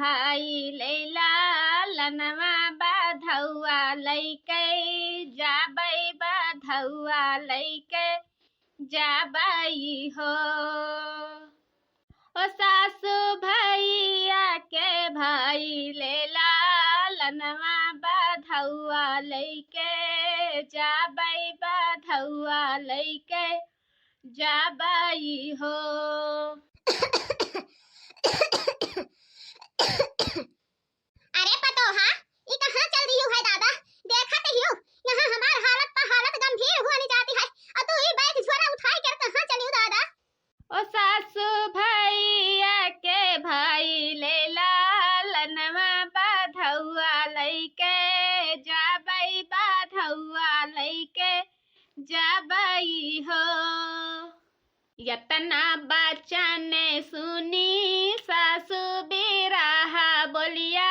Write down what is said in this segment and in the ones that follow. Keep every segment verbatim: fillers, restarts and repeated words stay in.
भाई लैला लनवा बधौआ लैके जाबै, बधौआ लैके जाबै हो। ओ सासु भैया के भाई लैला लनवा बधौआ लैके जाबै, बधौआ लैके जाबै हो। अरे पतोहा, ई कहाँ चल दिहू है दादा? देखत हियो, यहाँ हमार हालत पर हालत गंभीर हुआ नहीं जाती है, और तू ई बैग झोरा उठाई कर कहाँ चलियो दादा? ओ सासु भैया के भाई लैला लनवा बधौआ लैके जाबै, बधौआ लैके जाबै हो। यतना बचन सुनी सासु बिरहा बोलिया,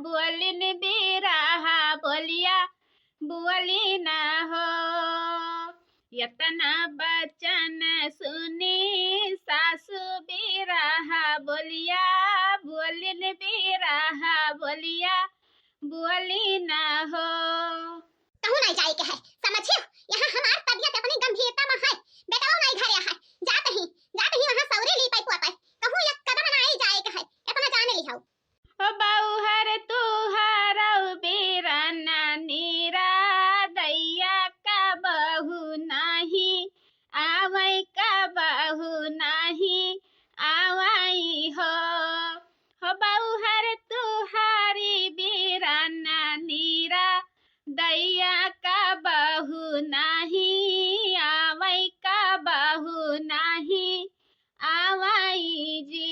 बोलिन बिरहा बोलिया, बोलिन हो। यतना बचन सुनी सासु बिरहा बोलिया, बोलिन बिरहा बोलिया, बोलिन हो। कहूँ नहीं जाए के है, समझियो? यहाँ हमार तबियत इतनी गंभीरता में है, बेटवा नहीं घरे है, जात ही, जात ही वहाँ सौरी ली पाई पुआ पाई, कहूँ एक कदम नहीं जाए के है, इतना जाने लिहाओ। ओ बौहर तुहारौ बीरन नीरा दैया कबहु नाही आवै, कबहु नाही आवै हो। हो बौहर तुहारी बीरन नीरा दैया कबहु नाही आवै, कबहु नाही आवै जी।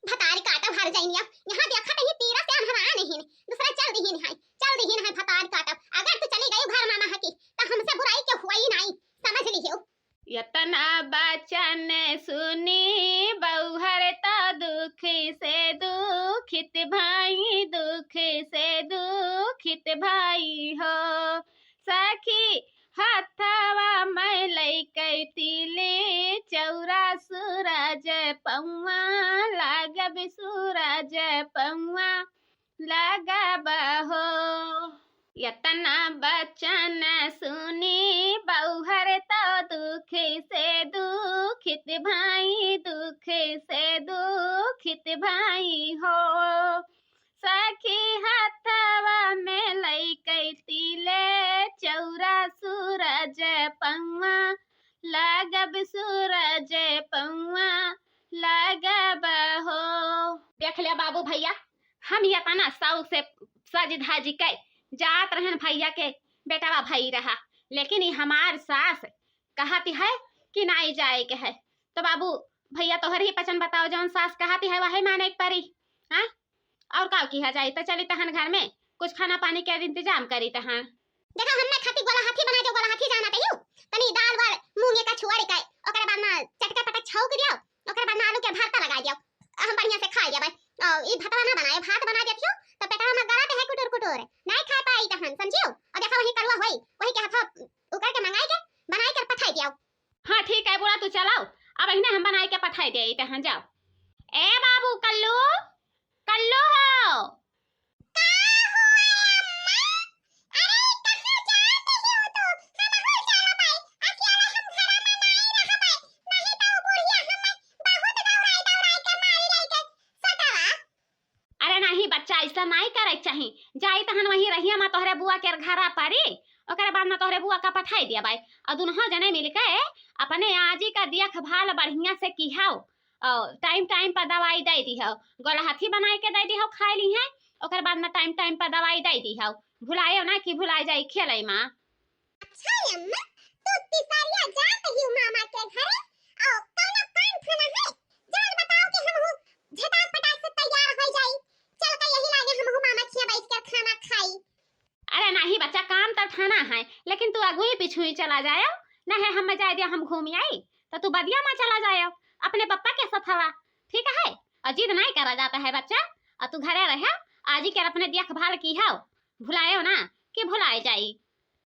भतारी काटब हर जइनिया, यहाँ देखत ही तीरा से अन्हरा नहीं, दूसरा चल दिहिन है, चल दिहिन है भतारी काटब। अगर तू चली गई घर मामा हकी, तो हमसे बुराई के हुआ ही नहीं, समझ लिहियो। यतना बचन सुनी बौहर त दुख से दुखित भाई, दुख से दुखित भाई हो। सखी हथवा में लइके तिले चौरा सूरज पौआ लागब सूरज पौआ लागब हो। यतना बचन सुनी बौहर तो दुख से दुखित भाई, दुख से दुखित भाई हो। सखी हथवा में लइके तिले चौरा सूरज पौआ लागब सूरज पौआ लागब हो। देख लिया बाबू भैया, हम यतना शौक से सज धज के जात रहन भैया के बेटवा भई रहा, लेकिन ई हमार सास कहत है कि नाई जाए के है। तो बाबू भैया तोहर ही पचन बताओ, जौन सास कहत है वही माने के परी। हाँ, और का किहा जाई? तो चली तहन घर में कुछ खाना पानी के इंतजाम करी तहन। देखा, हमने खाती गोला हाथी बना दो, गोला हाथी जाना तहियो। तनी दाल वाल मूंगे का छुआरी का, ओकरे बाद में चटका पटक छौंक दियो, ओकरे बाद में आलू के भरता लगा दियो। हम बढ़िया से खा लेबै। और ई भतवा ना बनाए, भात बना देतियो, तो पेटवा में गड़त है कुटुर कुटुर, नहीं खा पाई तहन, समझियो? और देखा वही करुआ होई, वही के हाथों उकर के मंगाई के, बनाई के पठाई दियो। हाँ ठीक है बूढ़ा, तू चलाओ, अब इन्हें हम बनाई के पठाई दे तहन, जाओ। ए बाबू कल्लू, कल्लू हो। का हुआ अम्मा? अरे, कहाँ जात ही हो तू? हम हो चलो भाई, अकेले हम घरा में नहीं रहबै, नहीं तो बुढ़िया हमें बहुत दौड़ाई दौड़ाई के मारी लेके सटावा। अरे नहीं बच्चा, ऐसा नहीं करे के चाही। जाई तहन वहीं रहिया मा तोहरे बुआ के घरा परी, ओकरे बाद मा तोहरे बुआ का पठाई दिया बाई। और दुनहो जने मिलके अपने आजी का देखभाल बढ़िया से किहाओ। और टाइम टाइम पर दवाई दे दिहो, गोलहथी बनाई के दे दिहो खाए ली है, ओकर बाद में टाइम टाइम पर दवाई दे दिहो। भुलायो ना कि भुला जाई खेले माँ। अच्छा अम्मा, तू तिसरिया जात ही मामा के घरे, और कौनो काम थाना है, जौन बताओ कि हम हूँ झटाक पटाक से तैयार हो जाई, चल के यही लागे हम हूँ मामा खिया बैठ कर खाना खाई। अरे नहीं बच्चा, काम तो ठाना है, लेकिन तू अगुई पिछुई चला जायो, नहीं हम जाए दियो, हम घूम आई, तो तू बदिया मा चला जायो अपने पप्पा के सथवा, ठीक है? और जिद नहीं करा जाता है बच्चा, और तू घरे रहे, आजी के अपने देखभाल किहो, भुलायो ना कि भुलाए जाई।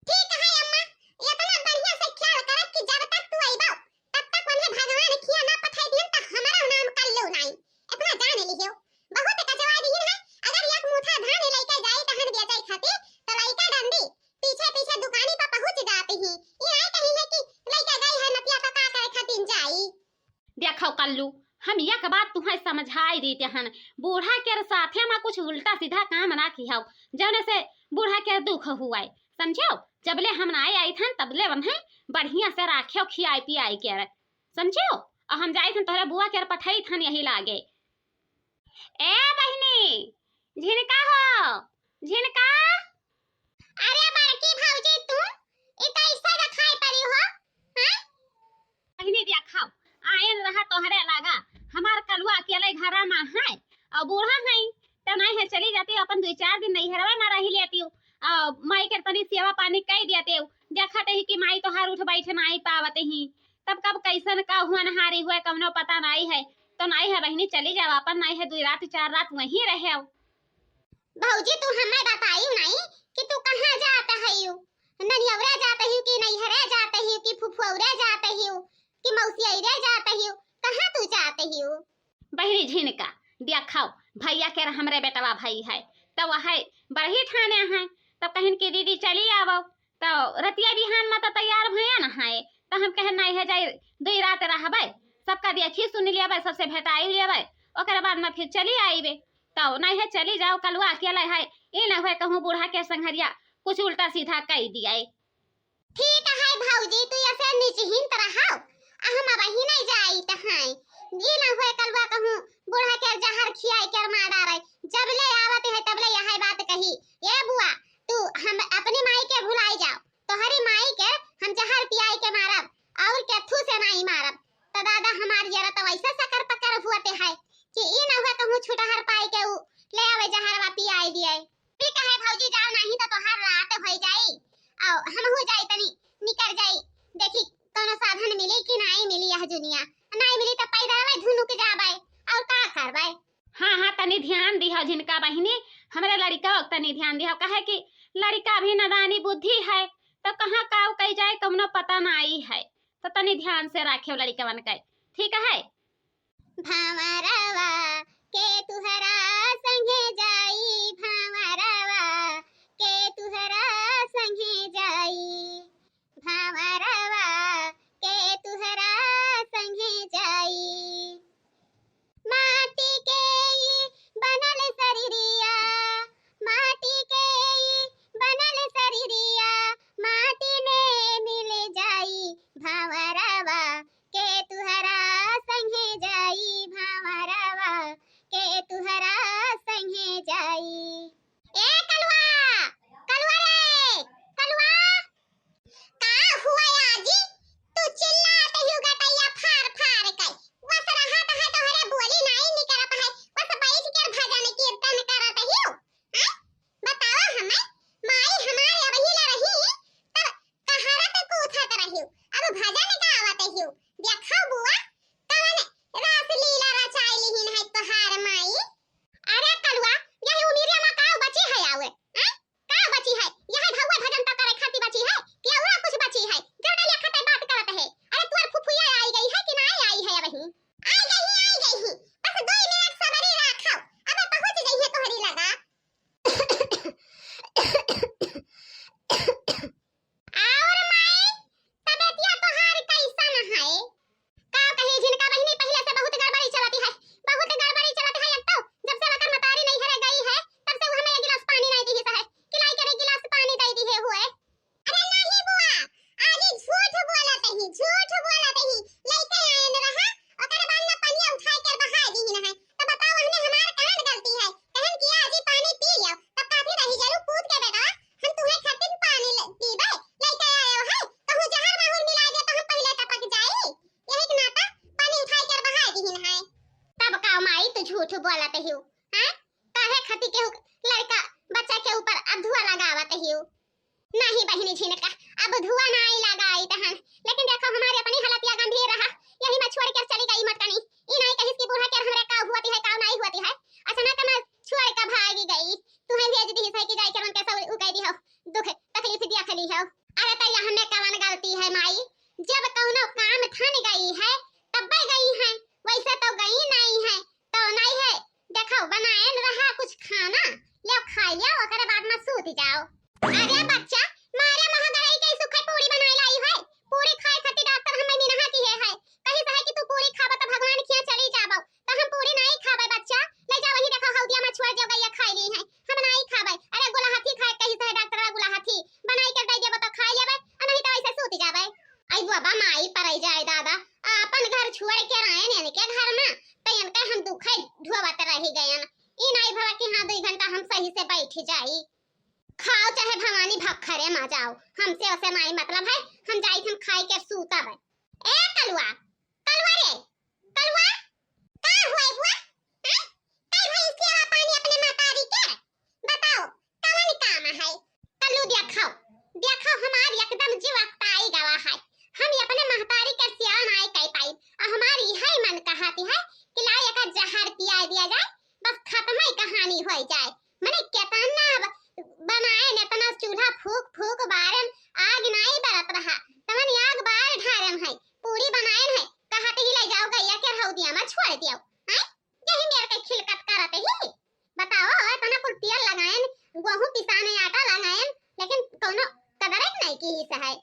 ठीक है अम्मा, इतना बढ़िया से ख्याल करब कि जब तक तू अइबो, तब तक उन्हें भगवान खिया ना पठाई दियन, तो हमारा नाम कल्लू नहीं, इतना जान लियो। बहुत कच देखो कल्लू, हम एक बात तुहैं समझाई देते हन, बूढ़ा के साथे मा कुछ उल्टा सीधा काम ना किहौ, जौने से बूढ़ा के दुख हुवै, समझ्यौ? जबले हम नाहीं आइत हन, तबले उन्हैं बढ़िया से राख्यौ, खियाई पियाई के, समझ्यौ? अउर हम जाइत हन, तोहरे बुआ के पठइत हन यही लागे। ए बहिनी, झिनका हो, झिनका। अरे बड़की भौजी, तू ई कैसे देखाई पड़ी हो, हैं? बहिनी देखाओ, आयन रहा तोहरे लगा, हमार कलुआ अकेले घरा मा है, अउर बूढ़ा है, त नाहीं है चली जाती, अपन दुइ चार दिन नैहरवा मा रही लेती, अउर माई के तनी सेवा पानी कई देती, देखत ही कि माई तोहार उठ बैठ नाहीं पावत ही, तब कब कैसन का होनहारी हुवै, कौनो पता नाहीं है, तो नाहीं है बहिनी, चली जाओ अपन, नाहीं है दुइ रात चार रात वहीं रहे। भौजी, तू हमें बताइउ नाहीं कि तू कहाँ जात हइउ? ननियौरे जात हइउ कि नैहरे जात हइउ कि फुफुआरे जात हइउ कि मौसियरे जात हइउ? कहाँ तू जात हइउ? बहिनी झिनका, देखाओ, भैया के हमरे बेटवा भई है, तब वह बरही ठाने हैं, तब कहिन कि दीदी चली आवो, तो रतिया बिहान मा तो तैयार भैया न है, तो हम कहे नाहीं है जाई, दुई रात रहबै, सबका देखी सुन लेबै, सबसे भेटाई लेबै, ओकरे बाद मा फिर चली आईबे। तो नाहीं है चली जाओ, कलुआ अकेला है, ई न हुवै कहूँ बूढ़ा के संघरिया कुछ उल्टा सीधा कई दिया। ठीक है भौजी, तू ऐसे निश्चिंत रहो, आ हम अबही नाहीं जाइत हैं, ई न हुवै कलुआ कहूँ बूढ़ा के जहर खियाई के मार डारै, जब ले आवत है तब ले यह बात कही, ए बुआ, तू हम अपनी माई के भुलाई जाओ, तोहरी माई के हम जहर पियाई के मारब, अउर केथू से नाहीं मारब। तो दादा हमार जरा तो वैसे सकर पकर हुवत है कि ई न हुवै कहूँ छुटहर पाई के ऊ ले आवे जहरवा पियाई दिए। ठीक है भौजी, जाओ, नाहीं तो तोहार रात होइ जाई, अउर हमहू जाई तनी निकर जाई, देखी कौनो साधन मिली कि नाहीं मिली यह जुनिया, नाहीं मिली तो पैदल धुनुक जाबै, अउर का करबै। हाँ, हाँ, तनी ध्यान दिहो झिनका बहिनी, हमरे लड़िका के तनी ध्यान दिहो, काहे कि लड़िका अभी नादानी बुद्धि है, तो कहाँ काउ कई जाए, कौनो पता नाहीं है, तो तनी ध्यान से राख्यो लड़िकवन के, ठीक है? भंवरवा के तुहरा संगे जाई, भंवरवा के तुहरा संगे जाई, भंवरवा के तुहरा संगे जाई। माटी के ई बनल शरीरिया, माटी के ई बनल शरीरिया, माटी में मिल जाई। भंवरवा के तुहरा संगे जाई, भंवरवा के तुहरा संगे जाई। ए कलुआ, कलुआ रे, कलुआ। का हुआ आजी? तू चिल्लात हिउ गटैया फार फार के। वस रहत है तोहरे बोली नाई निकरत है। वस बैठ के भजन कीर्तन करत हिउ। हैं? बतावा हमें, माई हमार अबही ला रही, तब कहरत कूथत रहिउ। अब भजन गावत हिउ। देखा बुआ, कवन रासलीला रचाई लिहिन है तोहार माई। अरे कलुआ, यही उमिरिया मा का बची है आवे? हैं? का बची है? यह भउआ भजन तो करे खातिर बची है कि अउर कुछ बची है? जौने लेखा ते बात करत है। अरे तोर फुफुआ आई गई है कि नाई आई है अबही? आई गई, आई गई। बस दो मिनट सबरी राखो। अबे पहुँच गई है तोहरी लगा। अउर माई, तबीयतिया तोहार कैसन है? का कही झिनका बहिनी, पहिले से बहुत गड़बड़ी चलत है, बहुत गड़बड़ी चलत है। एक तो जब से ओकर मतारी नैहरे गई है, तब से उ हमें एक गिलास पानी नाई दिहिस है, कि लाई के एक गिलास पानी दे दिहे हुए। अरे नाहीं बुआ, आज झूठ बोलत ही, झूठ बोलत ही, लइके आयन रहा, ओकर बाद ना पनिया उठाई के बहा दिहिन है। तो बताओ, हमने हमार कौन गलती है? कहन किया, "आजी पानी पी लियो।" तब काफी रही जरूर कूद के बेटा, "हम तुम्हें खातिर पानी ले, पीबे, लेके आयो है। कहूँ जहर माहुर मिला दे तो हम पहले टपक जाई।" यही के नाता पानी उठाई के बहा दिहिन है। तब का माई तू झूठ बोलत हिउ, हैं? काहे खातिर केहू लड़का बच्चा के ऊपर अधुआ लगावत हिउ? नाहीं बहिनी झिनका, अब धुआँ नाई लगाइत हन, लेकिन देखो हमारी अपनी हालतिया गंभीर रहा, यही मा छोड़ के चली गई मटकनी। ई नाई कहिस कि बूढ़ा के हमरे का हुवती है, का नाई हुवती है, अचानक मा छोड़ के भागी गई। तुहैं भेज दिहिस है कि जाई के उनके सब उ कह दिहो, दुख तकलीफ दिया खली हो। अरे तो यह में कवन गलती है माई, जब कौनो काम थन गई है तब्बे गई है, वैसे तो गई नाई है, तो नाई है। देखो बनाए न रहा कुछ खाना, ले खाई लियो, ओकरे बाद मा सूत जाओ। अरे बच्चा, मारे मोह गरई के सुखई पूरी बनाए लाई है। पूरी खाए खातिर डॉक्टर हमें मिनहा किहे है। कहिस है कि तू पूरी खाबा त इनके घर में, तो इनका हम दुखे ढोवत रह गयन। ई नाई भवा कि हाँ, दुई घंटा हम सही से बैठ जाई। खाओ चाहे भवानी भक्खरे मा जाओ, हमसे ओसे नाई मतलब है। हम जाई, हम खाई के सूतब। ए कलुआ, कलुआ रे, कलुआ, का हुआ बुआ? हैं? कई भैंस के आवा पानी अपने महतारी के? बताओ, कवन काम है? कल्लू देखो, देखो, हमार एकदम जीव अकताई गवा है। हम अपने महतारी के सेवा नाई कई पाई, और हमार यही मन कहती है कि लाओ एक जहर पिया दिया जाए, बस खत्म ही कहानी हो जाए। मने केतना ब-, बनाएन, एतना चूल्हा फूक फूक बारेन, आग नाई बरत रहा, तमन आग बार ढारेन है, पूरी बनाएन है, कहत ही ले जाओ गैया के हौदिया में छोड़ दियो। हैं? यही मेर के खिलकत करत ही। बताओ, एतना कुल तेल लगाएन, गेहूं पिसाने आटा लगाएन, लेकिन कौनो कदर नहीं की से है।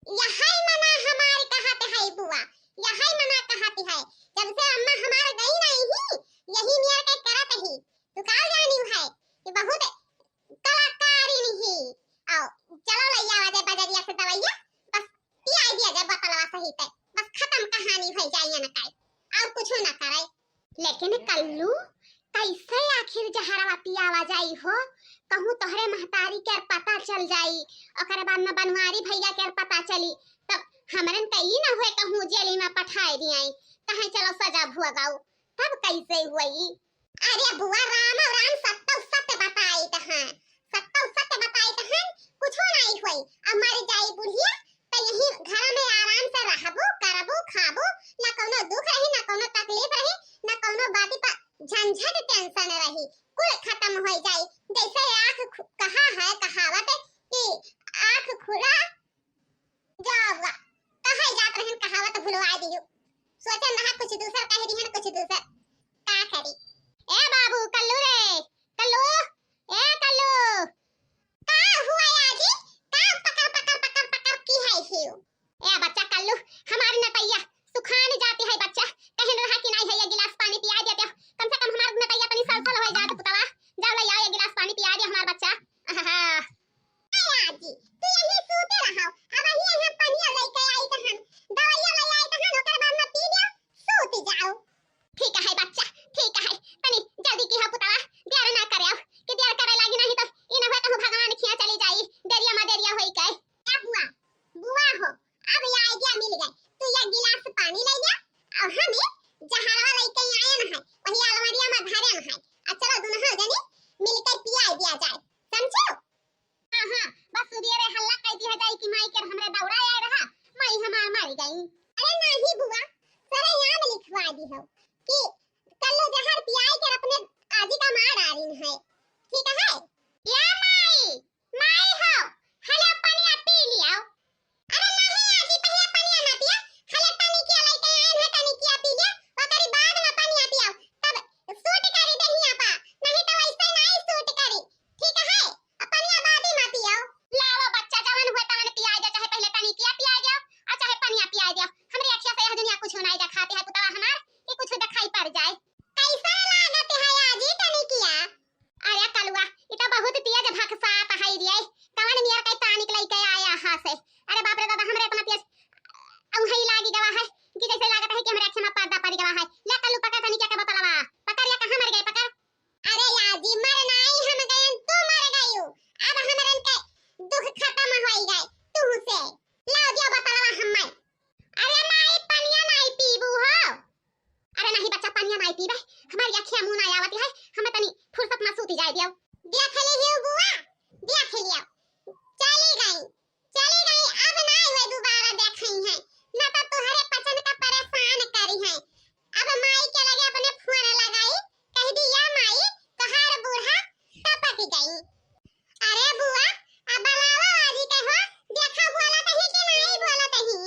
यही मना हमार कहत है बुआ, यही मना कहत है। जब से अम्मा हमार गई नहीं ही, यही मेर के करत ही। तू का जानी है कि बहुत कलाकारी नहीं। आओ, चलो लैया आवा जाए बजरिया से दवाइया, बस पिया दिया जाए बोतलवा सहित, बस खत्म कहानी हो जाए ना काई, और कुछ ना करे। लेकिन कल्लू, कैसे आखिर जहरवा पियावा जाई हो? कहूँ तोहरे महतारी के पता चल जाई, ओकरे बाद में बनवारी भैया के पता चली, तब हमरन का ई ना होए कहूँ जेली में पठाए दियाई, कहे चलो सजा भोगाओ, तब कैसे हुई? अरे बुआ, राम और राम सत्य सत्य बताई तहन, सत्य सत्य बताई तहन, कुछो नहीं होई। अब मर जाई बुढ़िया, तो यही घर में आराम से रहबो, करबो, खाबो, ना कौनो दुख रही, ना कौनो तकलीफ रही, ना कौनो बात पर झंझट टेंशन रही, कुल खत्म हो जाई। जैसे आँख खु-, कहा है कहावत कि आँख खुला जाओगा, कहे जात रहन कहावत भुलवा दियो। सोचन रहा कुछ दूसर कह दिहन, कुछ दूसर। का करी? ए बाबू, कल्लू रे, कल्लू, ए कल्लू। का हुआ आजी? का पकर, पकर, पकर, पकर की है हियो? ए बच्चा कल्लू, हमारी नटैया सुखान जाती है बच्चा। कहन रहा कि नहीं है, ये गिलास पानी पिया देते हो। कम से कम हमार नटैया तनी सलसल हो जात पुतवा। जाओ ले आओ, ये गिलास पानी पिया दे हमार बच्चा। आहा। ए आजी, तू यही सूते रहो। अब यही हम पनिया लेके आई तहन, दवाइया ले आई तहन, ओकर बाद में पी लियो, सूत जाओ। ठीक है बच्चा, ठीक है। तनी जल्दी की हो पुतवा, देर ना करे, कि देर करे लागी नहीं तो ई ना हुए कहूँ भगवान खिया चली जाई, देरिया मा देरिया होई के। ए बुआ, बुआ हो, अब ये आइडिया मिल गए। तू ये गिलास पानी ले जा और हम ये जहरवा लेके आयन है, वही अलमारिया में धरन है। आ चलो दोनों जनी मिलकर पिया दिया जाए, समझो? हाँ, हाँ, बस सुबेरे हल्ला कर दिया जाए कि माई के हमरे दौरा आए रहा, माई हमार मर गई। अरे नहीं बुआ, सरेआम लिखवा दी हो कि कल्लू जहर पियाई के अपने आजी का मार डालिन है, ठीक है? या माई, माई हो, हले पनिया पी लियो। अरे नहीं आजी, पहिले पनिया ना पिया, हले तनी किया लेके आए हैं, तनी किया पी ले, ओकरी बाद में पनिया पियाओ, तब सूट करी देहिया पा, नहीं तो वैसे नहीं सूट करी, ठीक है? अब पनिया बाद में पियाओ। लावा बच्चा, जवन हुए तवन पिया जा, चाहे पहिले तनी किया पिया जा, और चाहे पनिया पिया जा। हमरे अखिया से यह दुनिया कुछ नहीं देखाते है पुतवा हमार, कि कुछ दिखाई पड़ जाए। कैसा लागत है आजी तनी किया? अरे कलुआ, ई तो बहुत तेज भकसात है रे। कवन मेर के tonic लेके आया हा से? अरे बाप रे दादा, हमरे इतना तेज औंघई लागी गवा है कि जैसे लागत है कि हमरे आँखें में पर्दा पड़ गवा है। ले कल्लू, पकड़ तनी क्या के बोतलवा, पकड़, या कहाँ मर गए, पकड़। अरे आजी, मर नाई हम गयन, तू मर गयू। अब हमरन के दुख खत्म होई गए तू से। लाओ दिया बोतलवा हम्मे। अरे माई, पनिया नाई पीबू हो? अरे नहीं बच्चा, पनिया नाई पीबे, हमारी अखिया मुँह ना आवती है, हमें तनी फुर्सत में सूती जाए दियो। देख ली हियो बुआ, देख लियो, चली गई, चली गई, अब ना वे दोबारा देखई है, ना तो तुहरे पचन का परेशान करी है। अब माई के लगे अपने फोन लगाई, कह दी, "या माई, तोहार बूढ़ा टपक गई।" अरे बुआ, अब बुलावा आजी के हो, देखा बोलत ही कि नहीं बोलत ही।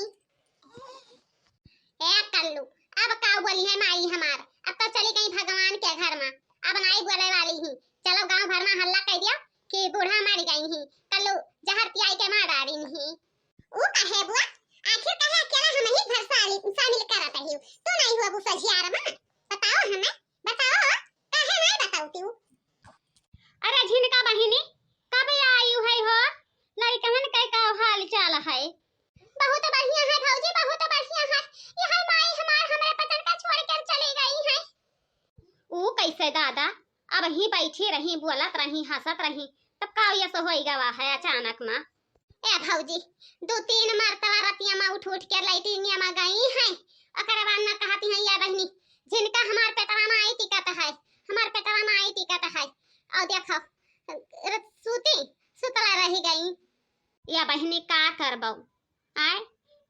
ए कल्लू, अब का बोली है माई हमार, अब तो चली गई भगवान के घर में, अब नाई बोले वाली ही। चलो गांव भर में हल्ला कर दियो कि बूढ़ा मर गई ही, कल्लू जहर पियाई के मार डाली ही। ऊ कहे बुआ, आखिर कहे अकेला हम ही घर साली-, शामिल करत ही, तू नहीं हुआ बू सझियार में, बताओ हमें, बताओ, काहे नहीं बताओ तू? अरे झिनका बहिनी, कब आई है हो? लड़कहन के का हाल चाल है? बहुत बढ़िया है भौजी, बहुत बढ़िया है। यह माई हमार हमरे पचन का छोड़ के ऐसे दादा, अब ही बैठी रही, बोलत रही, हँसत रही, तब का यस होई गवा है अचानक मा? ए भौजी, दू तीन मरतबा रतिया मा उठ उठ के लैट्रिनिया मा गई हैं, ओकरे बाद ना कहती हैं, या बहिनी, जिनका हमार पेटवा मा आई टिकट है, हमार पेटवा मा आई टिकट है। और देखो, र-, सूती, सुतला रही गई। या बहिनी का करबौ? आय,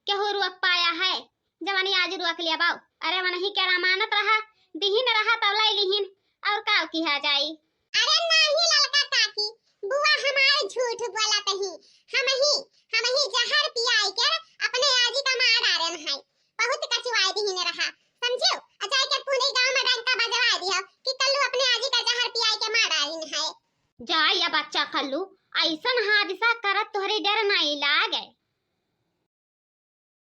केहू रोक पाया है? जवानी आज रोक लिया बाऊ। अरे वनही के रमानत रहा, दिहिन रहा तब लाई लिहिन, और का किहा जाई? अरे नाही ललका काकी, बुआ हमार झूठ बोलत ही। हम ही, हम ही जहर पियाई के अपने आजी का मार डारन है। बहुत कचुआई दिहिन रहा, समझियो? आ जाए के पूरे गांव मा डंका बजवाई दियो कि कल्लू अपने आजी का जहर पियाई के मार डारिन है। जा या बच्चा कल्लू, ऐसन हादसा करत तोहरे डर नहीं लागे।